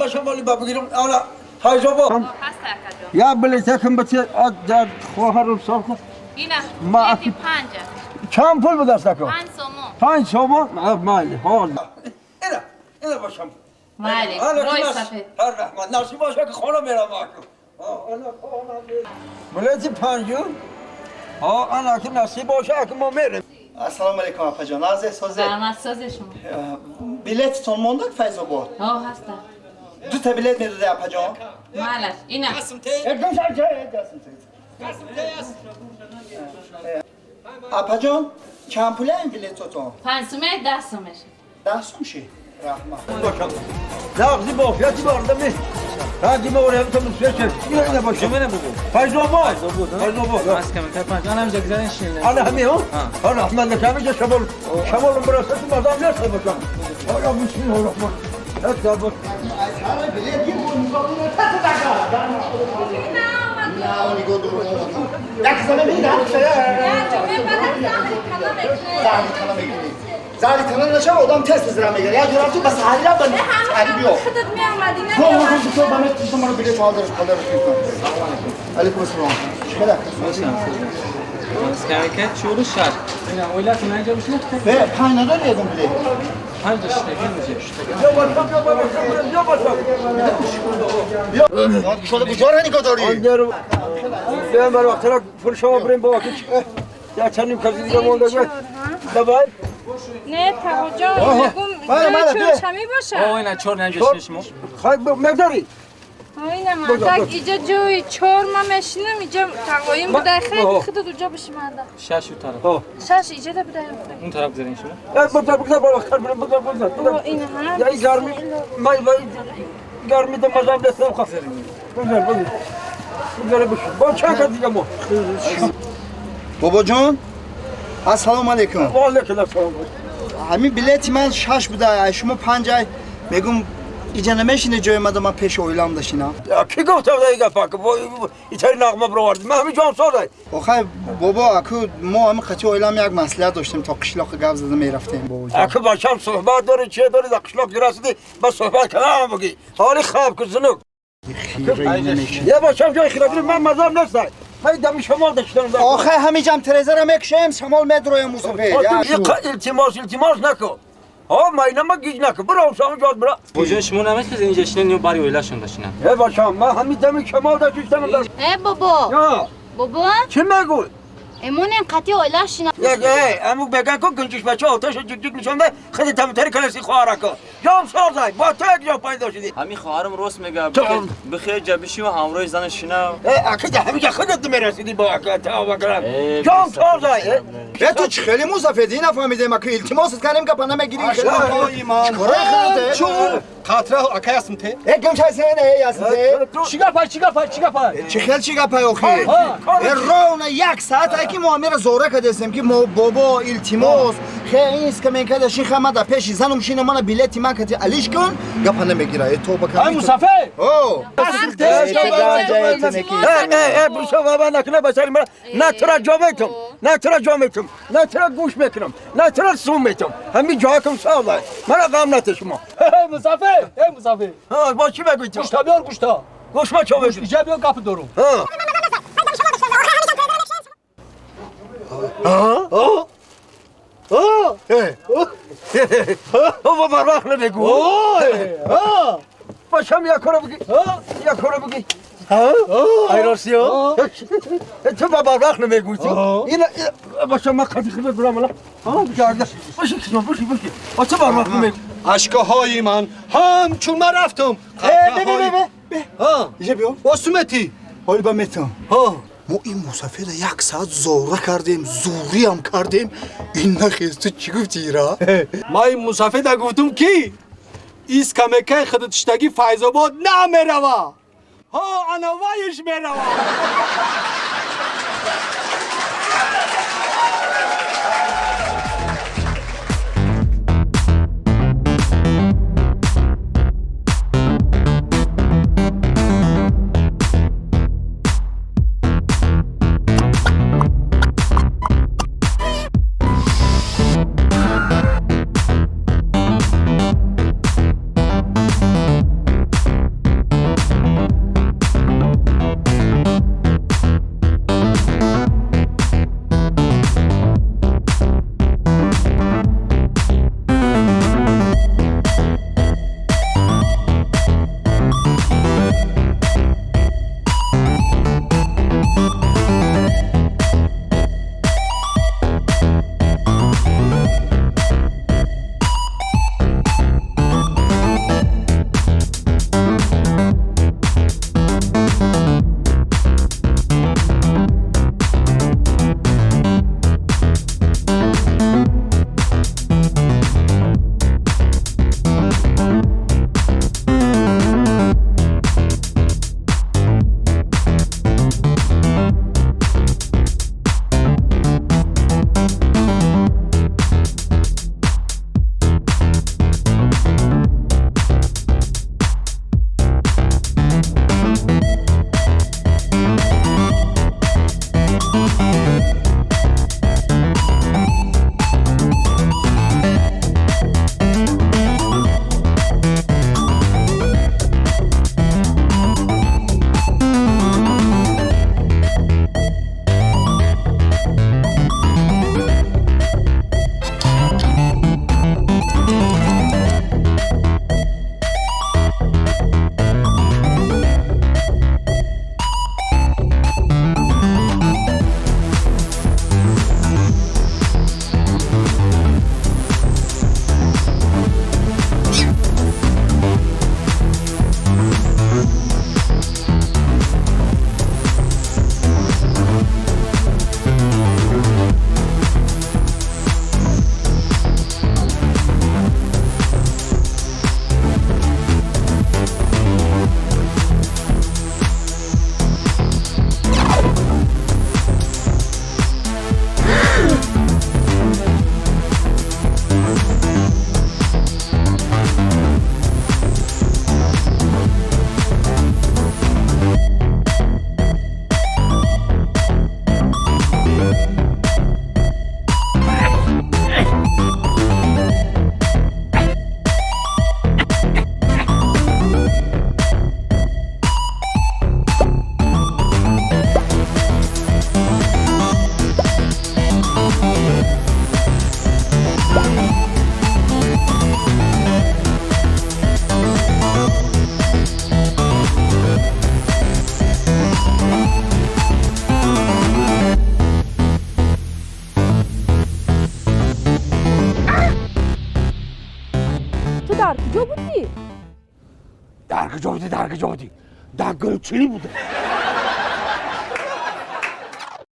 باشم ولی با بگیرم حالا فیض‌آباد یا بلیط کم بچه در خواهرم سال اینا ما پنج چند پول به دست نکن؟ 5 سومون. 5 سومون؟ مالی حال اینا اینا باشم مالی روی سفید هر رحمت نصیب باشه که خانه میرم بلیط 5 ها انا که نصیب باشه که ما میرم. السلام علیکم آقا جان. عرض سازه. زحمت سازه شما. بلیتتون موندک فیض‌آباد؟ ها هستم. 2 تا بلیت میدادی آقا جان؟ مالش اینا. آقا جان چند پوله این بلیتتون؟ 5 سومه 10 سومه. 10 سوم شی. رحمت. باشم. نقضی بافیتی بارده می. هادی ما وریم تو مسوچ. اینا باشم. منم بابا. فیض‌آباد. فیض‌آباد. از کم 5 انا هم جگزرن شین. انا همین ها. انا رحمت لك همین شمال شمال براسه مردم نیست باشم. آیا بسم الله الرحمن. هات باش. زاری تنه نشه آدم تست زرا میگیره. یا جورم تو بس حالا بنی. علی بیا. خودت می آمدی نه. تو تو بنه تو مرا بلیط حاضر خدا رو شکر. علیکم السلام. چقدر؟ از کم که 46. اینا اولاتون اینجا بشینه. به 5 نداری یه بلیط. 5 شتگی میشه. یا باشم یا باشم یا باشم. یا شده کجا رو نگاه داری؟ بیام بر وقت را پول شما بریم با یا چندیم کسی دیگه مونده بود. دبای نه تاقا جان میگم جای چهار شمی باشه. آه اینا 4 نجا شما. خیلی مقداری. اینا من اینجا جای 4 ما میشینم اینجا تاقایم بوده خیلی خودت اونجا بشی مرده. 6 طرف. 6 اینجا ده بوده. اون طرف زدین شما. بذار بذار بالا خرب بذار بذار. اینا ها. یا گرمی ما گرمی ده مزام دستم خف. بذار بذار. بذار بش. با چه دیگه ما. بابا جان السلام علیکم. و علیکم السلام. همین بلیت من 6 بوده شما 5 میگم اینجا نمیشینه جای من من پیش اولام داشینم. کی گفت دیگه پاک ایتری نغمه برآورد من همین جان ساده. آخه بابا اکو ما همین قطعی اولام یک مسئله داشتیم تا قشلاق گپ زده میرفتیم بابا جان. اکو باشم صحبت داری چه داری در قشلاق رسیدی با صحبت کنم بگی حالی خواب که زنوک. یه باشم جای خیلی من مزام نیست. من دمی شمال داشتم. آخه همینجام ترزه را میکشیم شمال میدرویم موسفید. التماس التماس نکن. ها ما اینا ما گیج نکن برو سامو جاد برو. بابا شما نمی‌تونید اینجا شینن یا باری اولاشون داشتن. ای باشم ما همین دمی شمال داشتم. ای بابا. بابا چی میگوی؟ امون این قطعی اولاشون. یک ای امو بگن کو گنجش بچه آتش جگ جگ نشونده خیلی تمتری کلاسی خواهر کو. جام سازای با تو یک جا پیدا شدی. همین خواهرم راست میگه بخیر جبشی و همراه زن شینه. ای اکه همین خودت میرسیدی با اکه تا بکرم. جام سازای. تو چه خیلی موسفیدی نفهمیدیم که التماس کردیم که پناه میگیری. چیکاره چون قطره اکه هستم ته. ای گم چه نه هستم ته. چیکار پای چیکار پای چیکار پای. چه خیلی چیکار پای آخی. رونه 1 ساعت اکی ما امیر زوره کردیم که ما بابا التماس خیلی اینست که من کده شین خمه در پیش زنم شین من بلیت من کتی علیش کن گپ نمیگیره تو بکن. ای مسافر. او. ای بوسه بابا نکنه بسری من نه ترا جامعتم نه ترا جامعتم نه ترا گوش میکنم نه ترا سوم میتم همین جا کم ساله من غم نته شما. ای مسافر ای مسافر. ها با چی بگویی تو؟ گوشتا بیار گوشتا. گوش ما چه بگی؟ اینجا بیار گپ دارم. ها. ها ها ها ها بابا راه نمیگو. ها باشم یا کارو بگی یا کارو بگی. ها ای راسیو تو بابا راه نمیگو تو اینا باشم من خدی خدمت برام الان. ها گرده باشی کسما باشی باشی باشم بابا راه نمیگو. اشک‌های من همچون من رفتم. به به به به ها اینجا بیا. واسمتی حالی با میتم. ها ما این مسافر 1 ساعت زوره کردیم زوری هم کردیم این نخیز تو چی گفتی را؟ ما این مسافر دا گفتم کی ایس کمکه خودت شتگی فیض‌آباد نمیروا. ها انا وایش میروا. Дар куҷо будӣ? Дар куҷо будӣ, дар куҷо будӣ? Дар гулчинӣ будам.